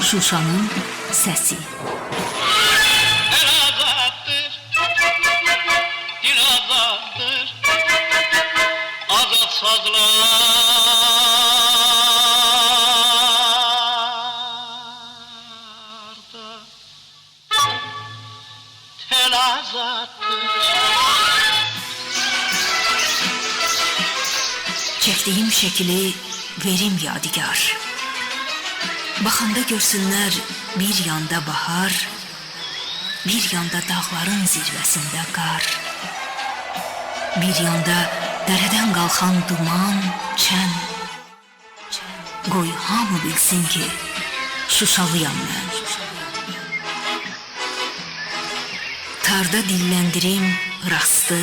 Şuşanın səsi. El azaddır, dil azaddır, azad sazlarda tel azaddır. Çəkdiyim şəkili verim yadigar. Baxanda görsünlər bir yanda bahar, bir yanda dağların zirvəsində qar. Bir yanda dərədən qalxan duman, çən. Qoy hamı bilsin ki, Şuşalıyam mən. Tarda dilləndirim rastı,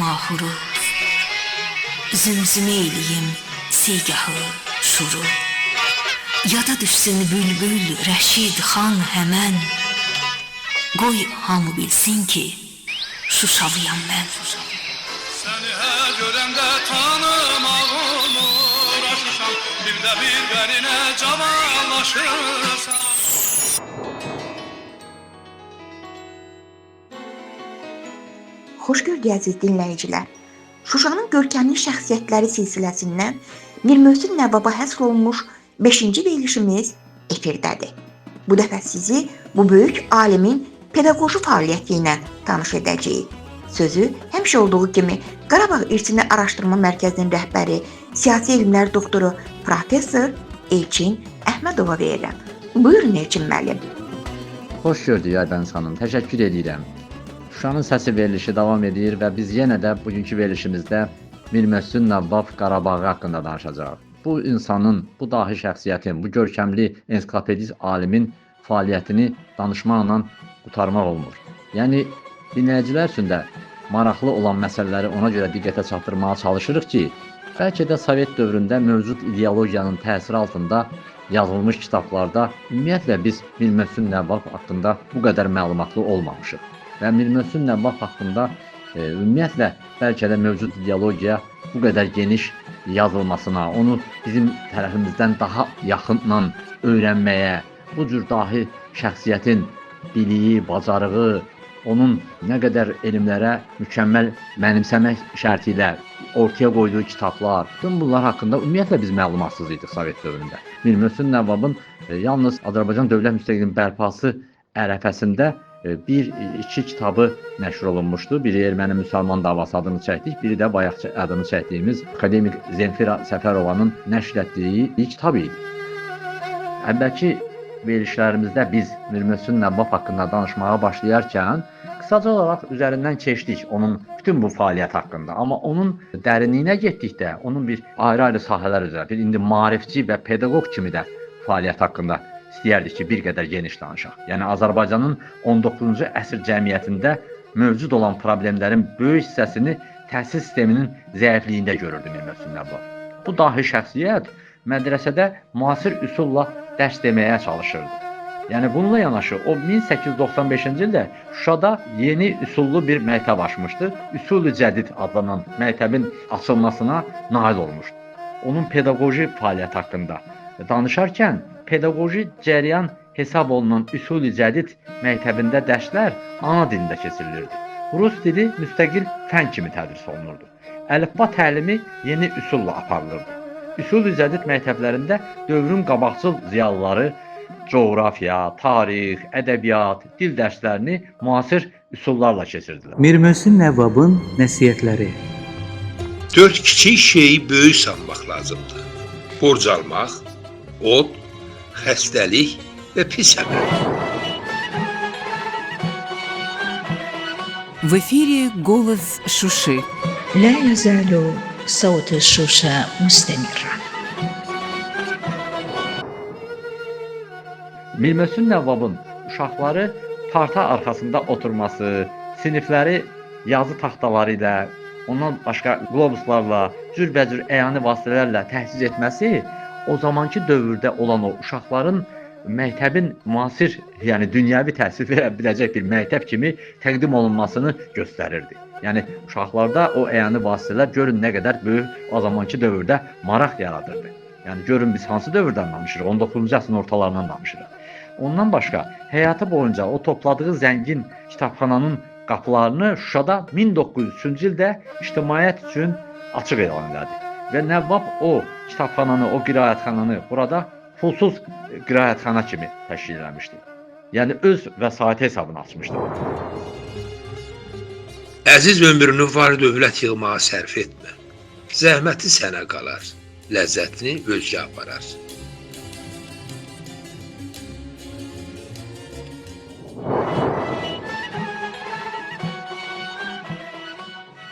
mahuru. Zümzümə eləyim segahı, şuru. Yada düşsün bülbül, Rəşid xan həmən. Qoy hamı bilsin ki, Şuşalıyam mən. Səni hər görəndə tanımaq olmur Şuşam, bir də bir qərinə cavanlaşırsan. Xoş gördük əziz dinləyicilər. Şuşanın görkəmli şəxsiyyətləri silsiləsindən Mir Möhsün Nəvvaba həsr olunmuş 5-ci verilişimiz efirdədir. Bu dəfə sizi bu böyük alimin pedaqoji fəaliyyəti ilə tanış edəcəyik. Sözü həmişə olduğu kimi Qarabağ İrsini Araşdırma Mərkəzinin rəhbəri, siyasi elmlər doktoru professor Elçin Əhmədova verirəm. Buyurun Elçin müəllim. Xoş gördük Aybəniz xanım. Təşəkkür edirəm. Şuşanın səsi verilişi davam edir və biz yenə də bugünkü verilişimizdə Mir Möhsün Nəvvab Qarabağı haqqında danışacağıq. Bu insanın, bu dahi şəxsiyyətin, bu görkəmli ensiklopedist alimin fəaliyyətini danışmaqla qurtarmaq olmur. Yəni dinləyicilər üçün də maraqlı olan məsələləri ona görə diqqətə çatdırmağa çalışırıq ki, bəlkə də Sovet dövründə mövcud ideologiyanın təsiri altında yazılmış kitablarda ümumiyyətlə biz Mir Möhsün Nəvvab haqqında bu qədər məlumatlı olmamışıq. Və Mir Möhsün Nəvvab haqqında ümumiyyətlə bəlkə də mövcud ideologiya bu qədər geniş yazılmasına, onu bizim tərəfimizdən daha yaxından öyrənməyə, bu cür dahi şəxsiyyətin biliyi, bacarığı, onun nə qədər elmlərə mükəmməl mənimsəmək şərti ilə ortaya qoyduğu kitablar, bütün bunlar haqqında ümumiyyətlə biz məlumatsız idik Sovet dövründə. Mir Möhsün Nəvvabın yalnız Azərbaycan Dövlət Müstəqilliyinin bərpası ərəfəsində bir, iki kitabı nəşr olunmuşdu. Biri Erməni Müsəlman davası adını çəkdik, biri də bayaq adını çəkdiyimiz akademik Zemfira Səfərovanın nəşr etdiyi kitab idi. Əvvəlki verilişlərimizdə biz Mir Möhsün Nəvvab haqqında danışmağa başlayarkən qısaca olaraq üzərindən keçdik onun bütün bu fəaliyyət haqqında. Amma onun dərinliyinə getdikdə, onun bir ayrı-ayrı sahələr üzrə, bir indi maarifçi və pedaqoq kimi də fəaliyyət haqqında istəyərdik ki, bir qədər geniş danışaq. Yəni Azərbaycanın 19-cu əsr cəmiyyətində mövcud olan problemlərin böyük hissəsini təhsil sisteminin zəifliyində görürdü Mir Möhsün Nəvvab. Bu dahi şəxsiyyət mədrəsədə müasir üsulla dərs deməyə çalışırdı. Yəni bununla yanaşı o 1895-ci ildə Şuşada yeni üsullu bir məktəb açmışdı. Üsul-i Cədid adlanan məktəbin açılmasına nail olmuşdu. Onun pedaqoji fəaliyyəti haqqında danışarkən pedaqoji cəryan hesab olunan Üsul-i Cədid məktəbində dərslər ana dilində keçirilirdi. Rus dili müstəqil fən kimi tədris olunurdu. Əlifba təlimi yeni üsulla aparılırdı. Üsul-i Cədid məktəblərində dövrün qabaqcıl ziyalıları coğrafiya, tarix, ədəbiyyat, dil dərslərini müasir üsullarla keçirdilər. Mir Möhsün Nəvvabın nəsihətləri. 4 kiçik şeyi böyük sanmaq lazımdır. Borc almaq, od, xəstəlik və pis əməl. В эфире «Голос Шуши». لا يزال صوت الشوشة مستمرا. Mir Möhsün Nəvvabın uşaqları parta arxasında oturması, sinifləri yazı taxtaları ilə, ondan başqa qlobuslarla, cürbəcür əyani vasitələrlə təchiz etməsi o zamanki dövrdə olan o uşaqların məktəbin müasir, yəni dünyəvi təhsil verə biləcək bir məktəb kimi təqdim olunmasını göstərirdi. Yəni uşaqlarda o əyani vasitələr görün nə qədər böyük o zamanki dövrdə maraq yaradırdı. Yəni görün biz hansı dövrdən danışırıq? 19-cu əsrin ortalarından danışırıq. Ondan başqa həyatı boyunca o topladığı zəngin kitabxananın qapılarını Şuşada 1903-cü ildə ictimaiyyət üçün açıq elan elədi. Və Nəvvab o kitabxananı, o qiraətxananı burada pulsuz qiraətxana kimi təşkil eləmişdi. Yəni öz vəsaiti hesabına açmışdı. Əziz ömrünü var dövlət yığmağa sərf etmə. Zəhməti sənə qalar, ləzzətini özgə aparar.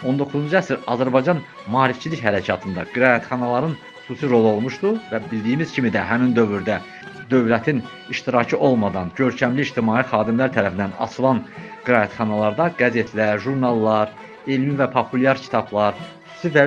19-cu əsr Azərbaycan maarifçilik hərəkatında qiraətxanaların xüsusi rolu olmuşdu və bildiyimiz kimi də həmin dövrdə dövlətin iştirakı olmadan görkəmli ictimai xadimlər tərəfindən açılan qiraətxanalarda qəzetlər, jurnallar, elmi və populyar kitablar, xüsusi və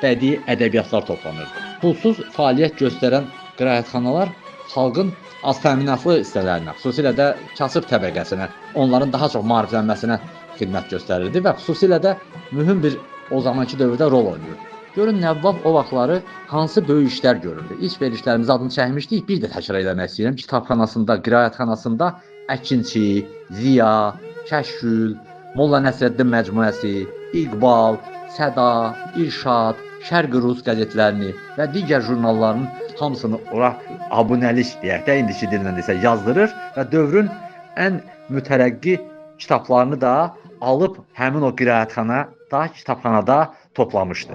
bədii ədəbiyyatlar toplanırdı. Pulsuz fəaliyyət göstərən qiraətxanalar xalqın az təminatlı hissələrinə, xüsusilə də kasıb təbəqəsinə, onların daha çox maariflənməsinə xidmət göstərirdi və xüsusilə də mühüm bir o zamanki dövrdə rol oynayırdı. Görün Nəvvab o vaxtları hansı böyük işlər görürdü. İlk verilişlərimizə adını çəkmişdik, bir də təkrar eləmək istəyirəm. Kitabxanasında, qiraətxanasında Əkinçi, Ziya, Kəşkül, Molla Nəsrəddin məcmuəsi, İqbal, Səda, İrşad, Şərq Rus qəzetlərini və digər jurnalların hamısını ora abunəlik deyək də, indiki dillə desə yazdırır və dövrün ən mütərəqqi kitablarını da alıb həmin o qiraətxanada, kitabxanada toplamışdı.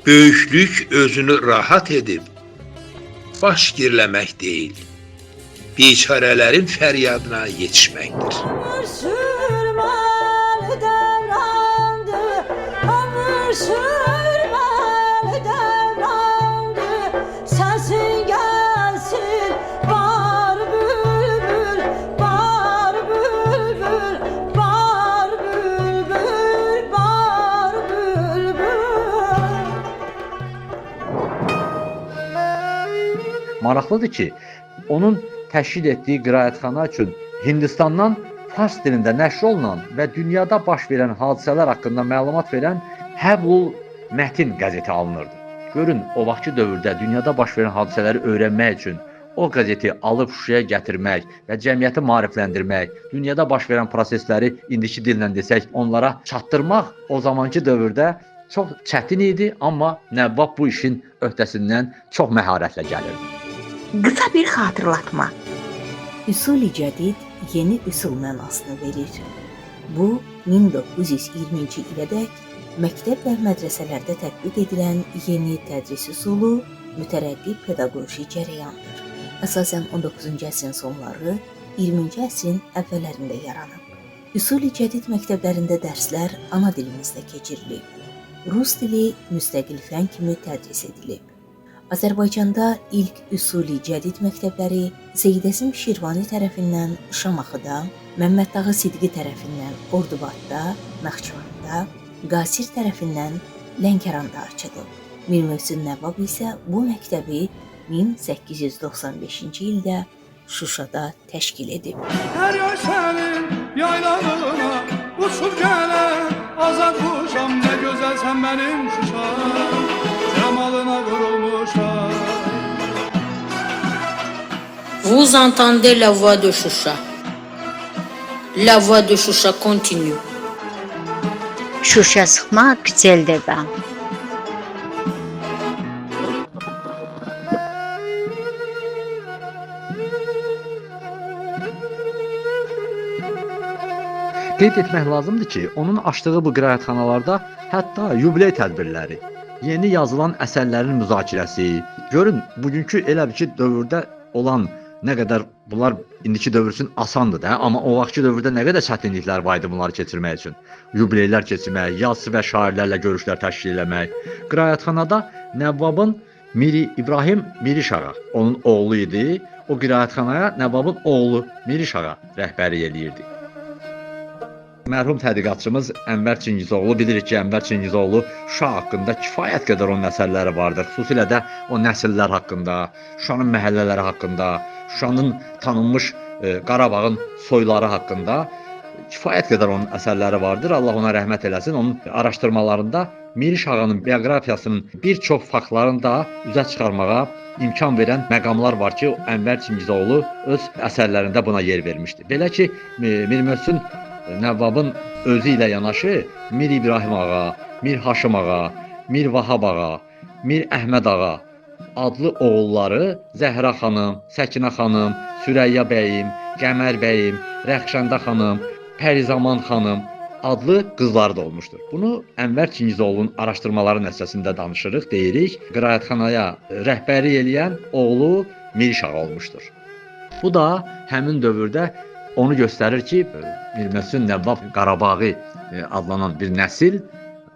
Böyüklük özünü rahat edib baş girləmək deyil, biçarələrin fəryadına yetişməkdir. Ömür sürməli devrandır, ömür sürməli devrandır. Səsin gəlsin bar bülbül, bar bülbül, bar bülbül, bar bülbül. Maraqlıdır ki, onun təşkil etdiyi qiraətxana üçün Hindistandan fars dilində nəşr olunan və dünyada baş verən hadisələr haqqında məlumat verən Həblul Mətin qəzeti alınırdı. Görün, o vaxtki dövrdə dünyada baş verən hadisələri öyrənmək üçün o qəzeti alıb Şuşaya gətirmək və cəmiyyəti maarifləndirmək, dünyada baş verən prosesləri indiki dillə desək, onlara çatdırmaq o zamanki dövrdə çox çətin idi, amma Nəvvab bu işin öhdəsindən çox məharətlə gəlirdi. Qısa bir xatırlatma. Üsul-i cədid yeni üsul mənasını verir. Bu, 1920-ci ilədək məktəb və mədrəsələrdə tətbiq edilən yeni tədris üsulu, mütərəqqi pedaqoji cərəyandır. Əsasən 19-cu əsrin sonları, 20-ci əsrin əvvəllərində yaranıb. Üsul-i cədid məktəblərində dərslər ana dilimizdə keçirilib. Rus dili müstəqil fən kimi tədris edilib. Azərbaycanda ilk üsul-i cədid məktəbləri Seyid Əzim Şirvani tərəfindən Şamaxıda, Məmməd Ağa Sidqi tərəfindən Ordubadda, Naxçıvanda, Qasir tərəfindən Lənkəranda açılıb. Mir Möhsün Nəvvab isə bu məktəbi 1895-ci ildə Şuşada təşkil edib. Hər yay sənin yaylağına uçub gələn azad quşam, nə gözəlsən mənim Şuşam, cəmalına vurulmuşam. Vous entendez la voix de Shusha. La voix de Shusha continue. Şuşa sıxma küçəldəbə. Qeyd etmək lazımdır ki, onun açdığı bu qiraətxanalarda hətta yubiley tədbirləri, yeni yazılan əsərlərin müzakirəsi, görün bugünkü elə bir ki dövrdə olan nə qədər bunlar indiki dövr üçün asandır da, amma o vaxtki dövrdə nə qədər çətinliklər var idi bunları keçirmək üçün. Yubileylər keçirmək, yazıçı və şairlərlə görüşlər təşkil eləmək. Qiraətxanada Nəvvabın Miri İbrahim Mirişağa, onun oğlu idi. O qiraətxanaya Nəvvabın oğlu Mirişağa rəhbərlik eləyirdi. Mərhum tədqiqatçımız Ənvər Çingizoğlu, bilirik ki, Ənvər Çingizoğlu Şuşa haqqında kifayət qədər onun əsərləri vardır. Xüsusilə də o nəsillər haqqında, Şuşanın məhəllələri haqqında, Şuşanın tanınmış Qarabağın soyları haqqında kifayət qədər onun əsərləri vardır. Allah ona rəhmət eləsin. Onun araşdırmalarında Miriş ağanın bioqrafiyasının bir çox faktlarını da üzə çıxarmağa imkan verən məqamlar var ki, Ənvər Çingizoğlu öz əsərlərində buna yer vermişdi. Belə ki, Mir Möhsün Nəvvabın özü ilə yanaşı Mir İbrahim ağa, Mir Haşim ağa, Mir Vahab ağa, Mir Əhməd ağa adlı oğulları Zəhra xanım, Səkinə xanım, Sürəyya bəyim, Qəmər bəyim, Rəxşəndə xanım, Pərizaman xanım adlı qızları da olmuşdur. Bunu Ənvər Çingizoğlu'nun araşdırmaları nəticəsində danışırıq, deyirik. Qiraətxanaya rəhbərlik eləyən oğlu Miriş ağa olmuşdur. Bu da həmin dövrdə onu göstərir ki, Mir Möhsün Nəvvab Qarabağı adlanan bir nəsil,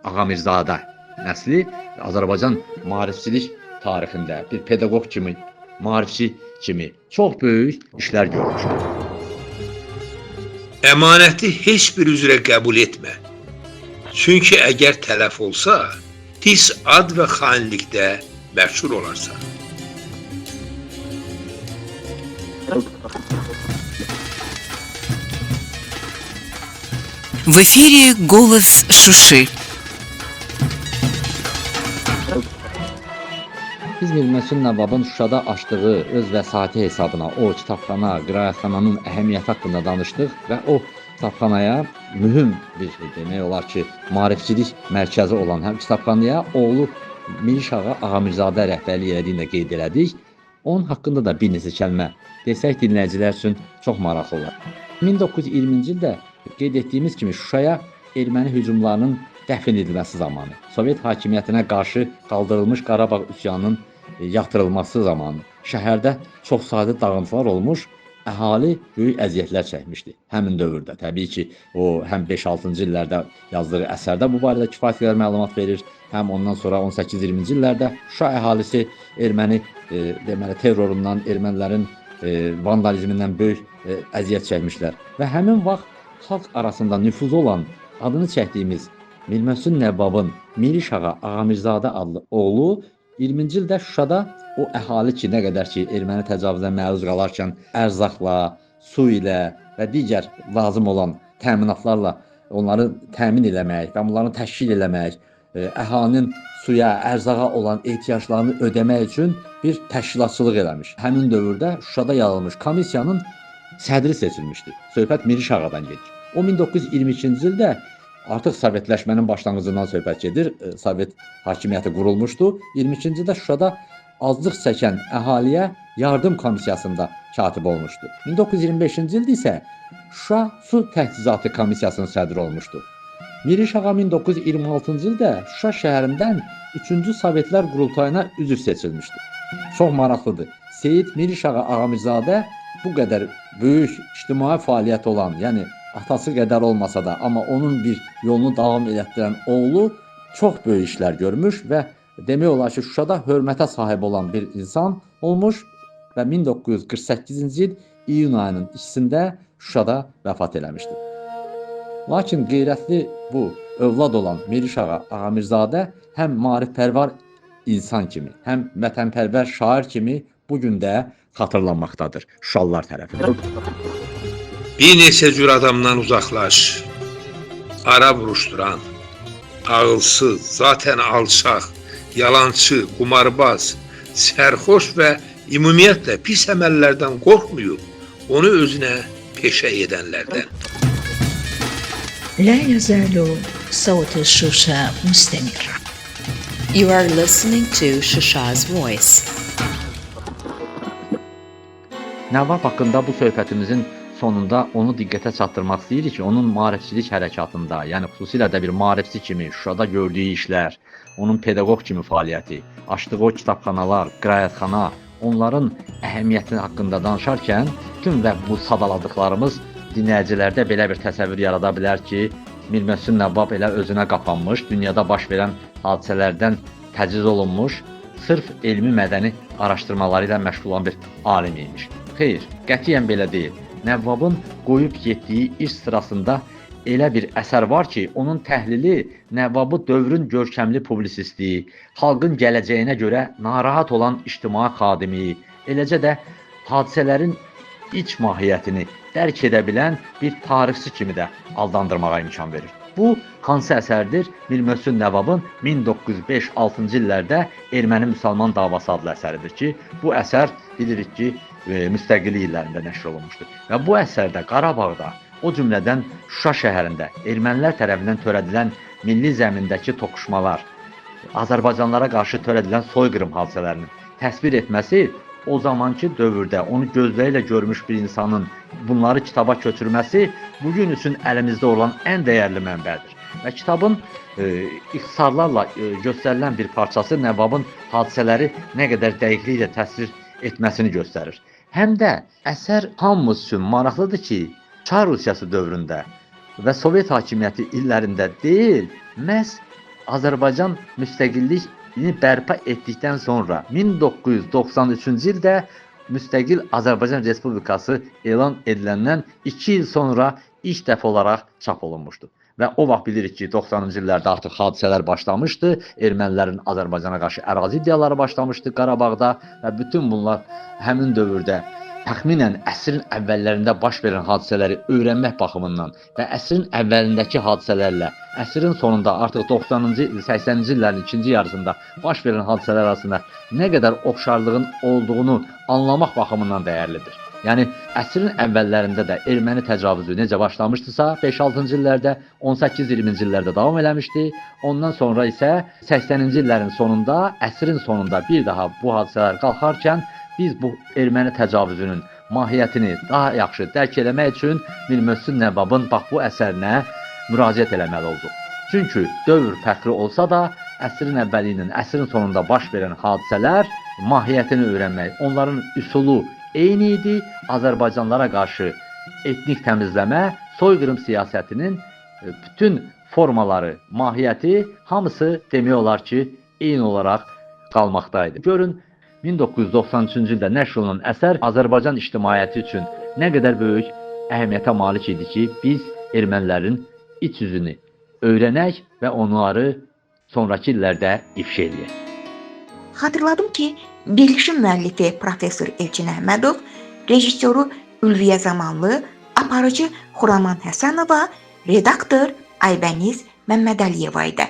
Ağamirzadə nəsli Azərbaycan maarifçilik tarixində bir pedaqoq kimi, maarifçi kimi çox böyük işlər görmüşdür. Əmanəti heç bir üzrə qəbul etmə. Çünki əgər tələf olsa, pis ad və xainlikdə məşhur olarsan. В эфире «Голос Шуши». Biz Mir Möhsün Nəvvabın Şuşada açdığı öz vəsaiti hesabına o kitabxana, qiraətxananın əhəmiyyəti haqqında danışdıq və o kitabxanaya mühüm bir, demək olar ki, maarifçilik mərkəzi olan həm kitabxanaya oğlu Miriş ağa Ağamirzadə rəhbərlik elədiyini də qeyd elədik. Onun haqqında da bir neçə kəlmə desək dinləyicilər üçün çox maraqlı olar. 1920-ci ildə qeyd etdiyimiz kimi Şuşaya erməni hücumlarının dəfn edilməsi zamanı, Sovet hakimiyyətinə qarşı qaldırılmış Qarabağ üsyanının yatırılması zamanı şəhərdə çox sayda dağıntılar olmuş, əhali böyük əziyyətlər çəkmişdi həmin dövrdə. Təbii ki, o həm 5-6-cı illərdə yazdığı əsərdə bu barədə kifayət qədər məlumat verir, həm ondan sonra 18-20-ci illərdə Şuşa əhalisi erməni deməli terrorundan, ermənilərin vandalizmindən böyük əziyyət çəkmişlər və həmin vaxt xalq arasında nüfuzu olan adını çəkdiyimiz Mir Möhsün Nəvvabın Miriş ağa Ağamirzadə adlı oğlu 20-ci ildə Şuşada o əhali ki, nə qədər ki erməni təcavüzünə məruz qalarkən ərzaqla, su ilə və digər lazım olan təminatlarla onları təmin eləmək və onları təşkil eləmək, əhalinin suya, ərzağa olan ehtiyaclarını ödəmək üçün bir təşkilatçılıq eləmiş. Həmin dövrdə Şuşada yaradılmış komissiyanın sədri seçilmişdi. Söhbət Miriş ağadan gedir. O 1922-ci ildə artıq Sovetləşmənin başlanğıcından söhbət gedir. Sovet hakimiyyəti qurulmuşdu. 22-ci ildə Şuşada azlıq çəkən əhaliyə yardım komissiyasında katib olmuşdu. 1925-ci ildə isə Şuşa Su Təchizatı Komissiyasının sədri olmuşdu. Miriş ağa 1926-cı ildə Şuşa şəhərindən 3-cü Sovetlər Qurultayına üzv seçilmişdi. Çox maraqlıdır. Seyid Miriş ağa Ağamirzadə bu qədər böyük ictimai fəaliyyət olan, yəni atası qədər olmasa da, amma onun bir yolunu davam elətdirən oğlu çox böyük işlər görmüş və demək olar ki, Şuşada hörmətə sahib olan bir insan olmuş və 1948-ci il iyun ayının 2-sində Şuşada vəfat eləmişdi. Lakin qeyrətli bu övlad olan Miriş ağa Ağamirzadə həm maarifpərvər insan kimi, həm vətənpərvər şair kimi bu gün də xatırlanmaqdadır Şuşalılar tərəfindən. Bir neçə cür adamdan uzaqlaş. Ara vuruşduran, ağılsız, zaten alçaq, yalançı, qumarbaz, sərxoş və ümumiyyətlə pis əməllərdən qorxmayıb, onu özünə peşə edənlərdən. لا يزال صوت الشوشة مستمر. You are listening to Shusha's Voice. Nəvvab haqqında bu söhbətimizin sonunda onu diqqətə çatdırmaq istəyirik ki, onun maarifçilik hərəkatında, yəni xüsusilə də bir maarifçi kimi Şuşada gördüyü işlər, onun pedaqoq kimi fəaliyyəti, açdığı o kitabxanalar, qiraətxana, onların əhəmiyyəti haqqında danışarkən bütün və bu sadaladıqlarımız dinləyicilərdə belə bir təsəvvür yarada bilər ki, Mir Möhsün Nəvvab elə özünə qapanmış, dünyada baş verən hadisələrdən təciz olunmuş, sırf elmi mədəni araşdırmaları ilə məşğul olan bir alim imiş. Xeyr, qətiyyən belə deyil. Nəvvabın qoyub getdiyi iş sırasında elə bir əsər var ki, onun təhlili Nəvvabı dövrün görkəmli publisisti, xalqın gələcəyinə görə narahat olan ictimai xadimi, eləcə də hadisələrin iç mahiyyətini dərk edə bilən bir tarixçi kimi də adlandırmağa imkan verir. Bu hansı əsərdir? Mir Möhsün Nəvabın 1905-6-cı illərdə Erməni-müsəlman davası adlı əsəridir ki, bu əsər bilirik ki, müstəqillik illərində nəşr olunmuşdur. Və bu əsərdə Qarabağda, o cümlədən Şuşa şəhərində ermənilər tərəfindən törədilən milli zəmindəki toqquşmalar, Azərbaycanlılara qarşı törədilən soyqırım hadisələrinin təsvir etməsi o zamanki dövrdə onu gözləri ilə görmüş bir insanın bunları kitaba köçürməsi bu gün üçün əlimizdə olan ən dəyərli mənbədir. Və kitabın ixtisarlarla göstərilən bir parçası Nəvabın hadisələri nə qədər dəqiqliklə təsvir etməsini göstərir. Həm də əsər hamımız üçün maraqlıdır ki, Çar Rusiyası dövründə və Sovet hakimiyyəti illərində deyil, məhz Azərbaycan müstəqilliyini bərpa etdikdən sonra 1993-cü ildə müstəqil Azərbaycan Respublikası elan ediləndən 2 il sonra ilk dəfə olaraq çap olunmuşdu. Və o vaxt bilirik ki, 90-cı illərdə artıq hadisələr başlamışdı. Ermənilərin Azərbaycana qarşı ərazi iddiaları başlamışdı Qarabağda və bütün bunlar həmin dövrdə təxminən əsrin əvvəllərində baş verən hadisələri öyrənmək baxımından və əsrin əvvəlindəki hadisələrlə əsrin sonunda artıq 90-cı, 80-ci illərin ikinci yarısında baş verən hadisələr arasında nə qədər oxşarlığın olduğunu anlamaq baxımından dəyərlidir. Yəni əsrin əvvəllərində də erməni təcavüzü necə başlamışdısa 5-6-cı illərdə, 18-20-ci illərdə davam eləmişdi. Ondan sonra isə 80-ci illərin sonunda, əsrin sonunda bir daha bu hadisələr qalxarkən biz bu erməni təcavüzünün mahiyyətini daha yaxşı dərk eləmək üçün Mir Möhsün Nəvabın bax bu əsərinə müraciət eləməli olduq. Çünki dövr fərqli olsa da əsrin əvvəli ilə əsrin sonunda baş verən hadisələr mahiyyətini öyrənmək, onların üsulu eyni idi. Azərbaycanlılara qarşı etnik təmizləmə, soyqırım siyasətinin bütün formaları, mahiyyəti hamısı demək olar ki, eyni olaraq qalmaqdaydı. Görün, 1993-cü ildə nəşr olunan əsər Azərbaycan ictimaiyyəti üçün nə qədər böyük əhəmiyyətə malik idi ki, biz ermənilərin iç üzünü öyrənək və onları sonrakı illərdə ifşa eləyək. Xatırladım ki, verilişin müəllifi professor Elçin Əhmədov, rejissoru Ülviyə Zamanlı, aparıcı Xuraman Həsənova, redaktor Aybəniz Məmmədəliyeva idi.